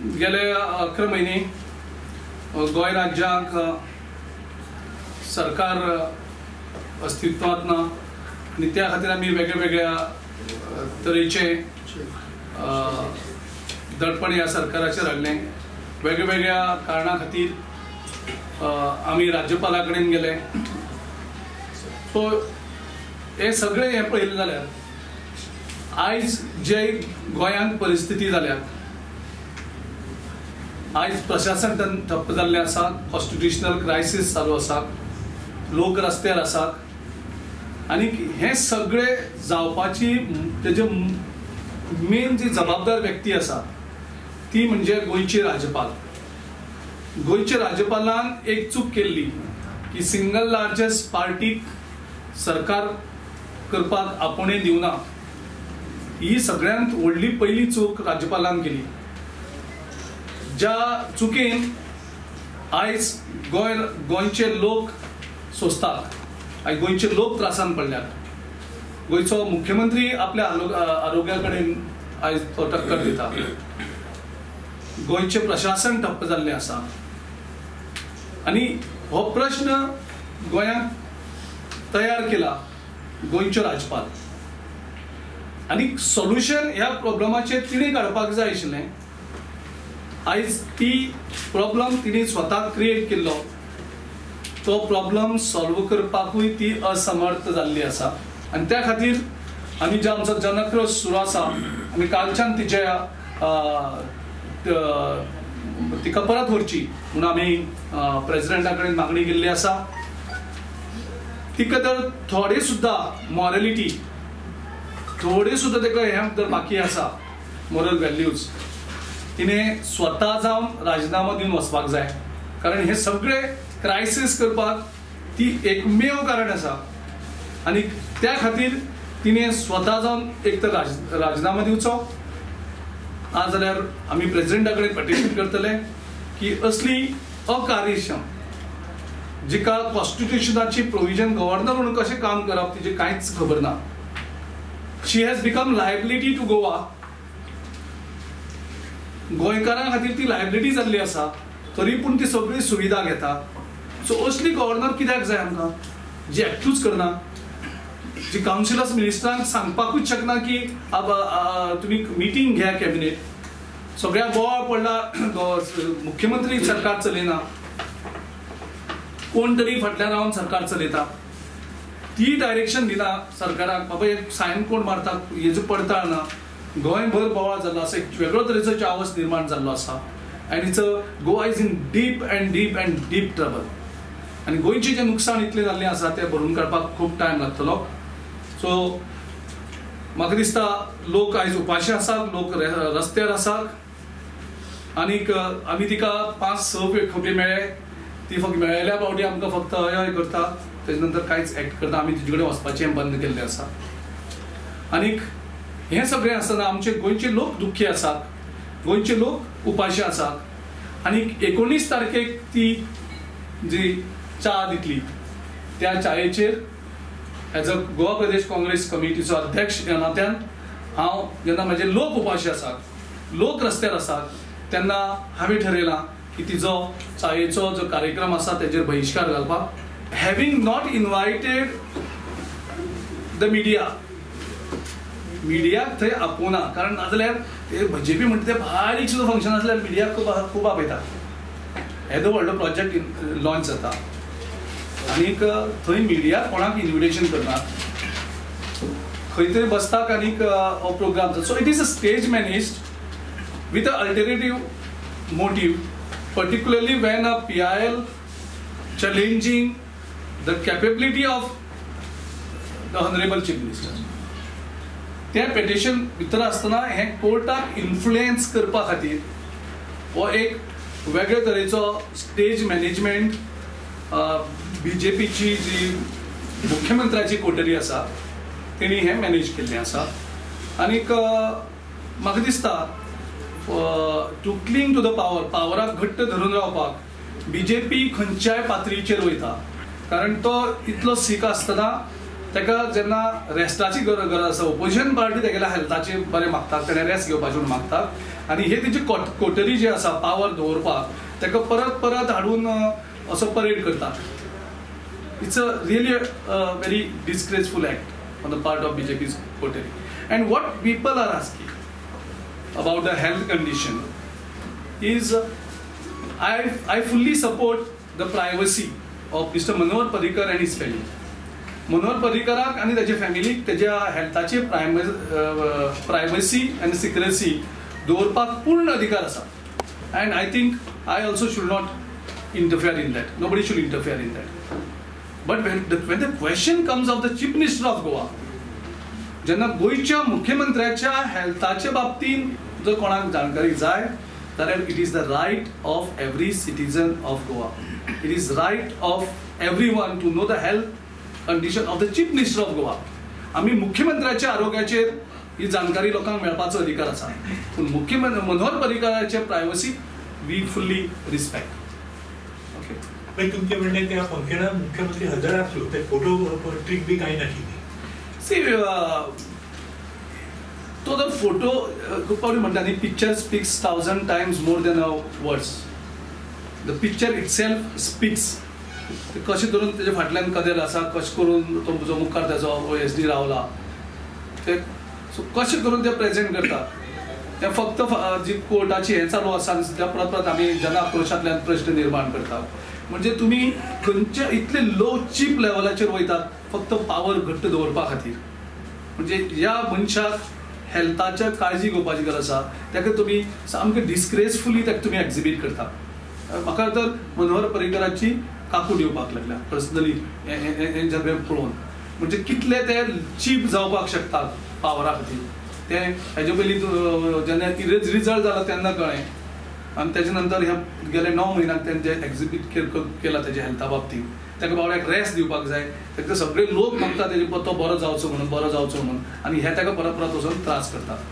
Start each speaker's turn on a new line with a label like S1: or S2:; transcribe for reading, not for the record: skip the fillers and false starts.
S1: गेले 11 महिने गोंय राज्याक सरकार अस्तित्वांत ना आनी त्या खातीर आमी वेगळ्या तरेचे दडपण ह्या सरकाराचेर हाडलें. वेगवेगळ्या कारणां खातीर आमी राज्यपाला कडेन गेले. सो हे सगळें हें पळयलें जाल्यार आयज जे गोंयांत परिस्थिती जाल्या, आयज प्रशासन ठप्प जाल्लें आसा, कॉन्स्टिट्युशनल क्रायसीस चालू आसा, लोक रस्त्यार आसात आनी हें सगळें जावपाची तेजे मेन जी जबाबदार व्यक्ती आसा ती म्हणजे गोंयची राज्यपाल. गोंयच्या राज्यपालान एक चूक केल्ली की सिंगल लार्जस्ट पार्टीक सरकार करपाक आपोवणें दिवना. ही सगळ्यांत व्हडली पयली चूक राज्यपालान केली, ज्या चुकेन आयज गोंयचे लोक सोंसतात, आयज गोंयचे लोक त्रासान पडल्यात. गोंयचो मुख्यमंत्री आपल्या आरोग्या कडेन आयज तो टक्कर दिता. गोंयचें प्रशासन ठप्प जाल्लें आसा आनी हो प्रश्न गोंयांत तयार केला गोंयचो राज्यपाल आनी सोल्युशन ह्या प्रॉब्लमाचेर तिणें काडपाक जाय आशिल्लें. आयज ती प्रॉब्लम तिणें स्वता क्रिएट केल्लो, तो प्रॉब्लम सॉल्व करपाकूय ती असमर्थ जाल्ली आसा आनी त्या खातीर आमी जो आमचो जनआक्रोश सुरू आसा, आमी कालच्यान तिच्या तिका परत व्हरची म्हणून आमी प्रेजिडेंटा कडेन मागणी केल्ली आसा. तिका तर थोडे सुद्दां मॉरलिटी, थोडे सुद्दां ताका हें जर बाकी आसा मॉरल व्हॅल्यूज, तिणें स्वता जावन राजिनामो दिवन वचपाक जाय. कारण हे सगळे क्रायसीस करपाक ती एकमेव कारण आसा आनी त्या खातीर तिणें स्वता जावन एक तर राजिनामो दिवचो, ना जाल्यार आमी प्रेजिडेंटा कडेन पिटिशन करतले की असली अकार्यक्षम जिका कॉन्स्टिट्युशनाची प्रोविजन गव्हर्नर म्हणून कशें काम करप तिचें कांयच खबर ना. She has become liability to Goa. गोंयकारां खातीर ती लायबिलिटी जाल्ली आसा, तरी पूण ती सगळी सुविधा घेता. सो असली गव्हर्नर कित्याक जाय आमकां, जी एक्टूच करना, जी कावन्सिलर्स मिनिस्टरांक सांगपाकूच शकना की तुमी मिटींग घ्या कॅबिनेट. सगळ्या बोवाळ पडला, मुख्यमंत्री सरकार चलयना, कोण तरी फाटल्यान रावन सरकार चलयता. ती डायरेक्शन दिना सरकाराक, बाबा हे सायन कोण मारता हेजो पडताळ ना. गोंयभर बोवाळ जाल्लो आसा, एक वेगळो तरेचो चावस निर्माण जाल्लो आसा आनी it's Goa is in deep and deep and deep trouble. आनी गोंयचें जें नुकसाण इतलें जाल्लें आसा तें भरून काडपाक खूब टायम लागतलो. सो म्हाका दिसता लोक आयज उपाशी आसात, लोक रस्त्यार आसात आनीक आमी तिका 5-6 खबरी मेळ्ळे, ती फक्त मेळ्ळ्या फावटी आमकां फक्त हय हय करता, तेजे नंतर कांयच एक्ट करता. आमी तिजे कडेन वचपाचें बंद केल्लें आसा. आनीक हें सगळें आसतना आमचे गोंयचे लोक दुख्खी आसात, गोंयचे लोक उपाशी आसात आनी 19 तारखेक ती जी च्या दितली त्या च्यायेचेर एज अ गोवा प्रदेश काँग्रेस कमिटीचो अध्यक्ष ह्या नात्यान हांव जेन्ना म्हजे लोक उपाशी आसात, लोक रस्त्यार आसात, तेन्ना हांवें ठरयलां की तिजो च्यायेचो जो कार्यक्रम आसा तेजेर बहिश्कार घालपाक. Having not invited the media, मिडियाक थंय आपोवना, कारण नाजाल्यार ते बीजेपी म्हणटा ते बारीक सुद्दां फंक्शन आसल्यार मिडियाक खूब आपयता. येदो व्हडलो प्रोजेक्ट लॉन्च जाता आनीक थंय मिडियाक कोणाक इन्विटेशन करना, खंय तरी बसताक आनीक हो प्रोग्राम जाता. So it is a stage managed with a alternative motive, particularly when a PIL challenging the capability of the honourable chief minister. तें पेटिशन भितर आसतना हें कोर्टाक इन्फ्लुएन्स करपा खातीर हो एक वेगळे तरेचो स्टेज मॅनेजमेंट बीजेपीची जी मुख्यमंत्र्याची कोटरी आसा तेणी हें मॅनेज केल्लें आसा. आनीक म्हाका दिसता to cling to the power, पावराक घट्ट धरून रावपाक बीजेपी खंयच्याय पातळीचेर वयता, कारण तो इतलो सीक आसतना ताका जेन्ना रेस्टाची गरज आसा, ओपोजिशन पार्टी तेगेल्या हेल्थाचे बरें मागतात, तेणें रेस्ट घेवपाचें म्हणून मागतात आनी हे तेजी कोटरी जी आसा पावर दवरपाक ताका परत परत हाडून असो परेड करतात. It's a really very disgraceful act on the part of BJP's coterie. And what people are asking about the health condition is, I fully support the privacy of Mr. Manohar Parrikar and his family. Manohar पर्रीकराक आनी ताच्या फॅमिलीक तेज्या हेल्थाची privacy आनी secrecy दवरपाक पूर्ण अधिकार आसा. And I think I also should not interfere in that. Nobody should interfere in that. But when the question comes of the Chief Minister of Goa, जेन्ना गोंयच्या मुख्यमंत्र्याच्या हेल्थाच्या बाबतींत जर कोणाक जाणकारी जाय जाल्यार it is the right of every citizen of Goa. It is right of everyone to know the health condition of the Chief Minister of Goa. आमी मुख्यमंत्र्याच्या आरोग्याचेर ही जाणकारी लोकांक मेळपाचो अधिकार आसा, पूण मुख्यमंत्री Manohar पर्रीकराचे privacy we fully respect. Okay.
S2: मागीर तुमचें म्हणणें त्या फंक्शनाक मुख्यमंत्री हजर आसलो ते फोटो ट्रीक बी कांय नाशिल्ली.
S1: सी, तो जर फोटो खूब फावटी म्हणटा न्ही, picture speaks 1000 times more than a words. The picture itself speaks. कशें करून तेजे फाटल्यान कदेल आसा, कशें करून तो जो मुखार तेजो OSD रावला, ते सो कशें करून ते प्रेजेंट करता. ते फक्त जी कोर्टाची हें चालू आसा आनी सद्या परत परत आमी जन आक्रोशांतल्यान प्रश्न निर्माण करता. म्हणजे तुमी खंयच्या इतले लो चीप लेवलाचेर वयतात फक्त पावर घट्ट दवरपा खातीर. म्हणजे ह्या मनशाक हेल्थाच्या काळजी घेवपाची गरज आसा, ताका तुमी सामकें डिस्ग्रेसफुली ताका तुमी एक्झिबीट करता. म्हाका तर मनोहर पर्रीकराची काकूट येवपाक लागल्या पर्सनली हें सगळें पळोवन. म्हणजे कितले ते चीप जावपाक शकतात पावरा खातीर. ते हेजे पयलीं जेन्ना रिजल्ट जाला तेन्ना कळ्ळें आनी तेजे नंतर ह्या गेले 9 म्हयन्याक तेणें जें एक्झिबीट केला तेज्या हेल्था बाबतींत, ताका बावड्याक रेस्ट दिवपाक जाय. ताका सगळे लोक मागता तेजे तो बरो जावचो म्हणून, बरो जावचो म्हणून, आनी हे ताका परत परत वचून त्रास करतात.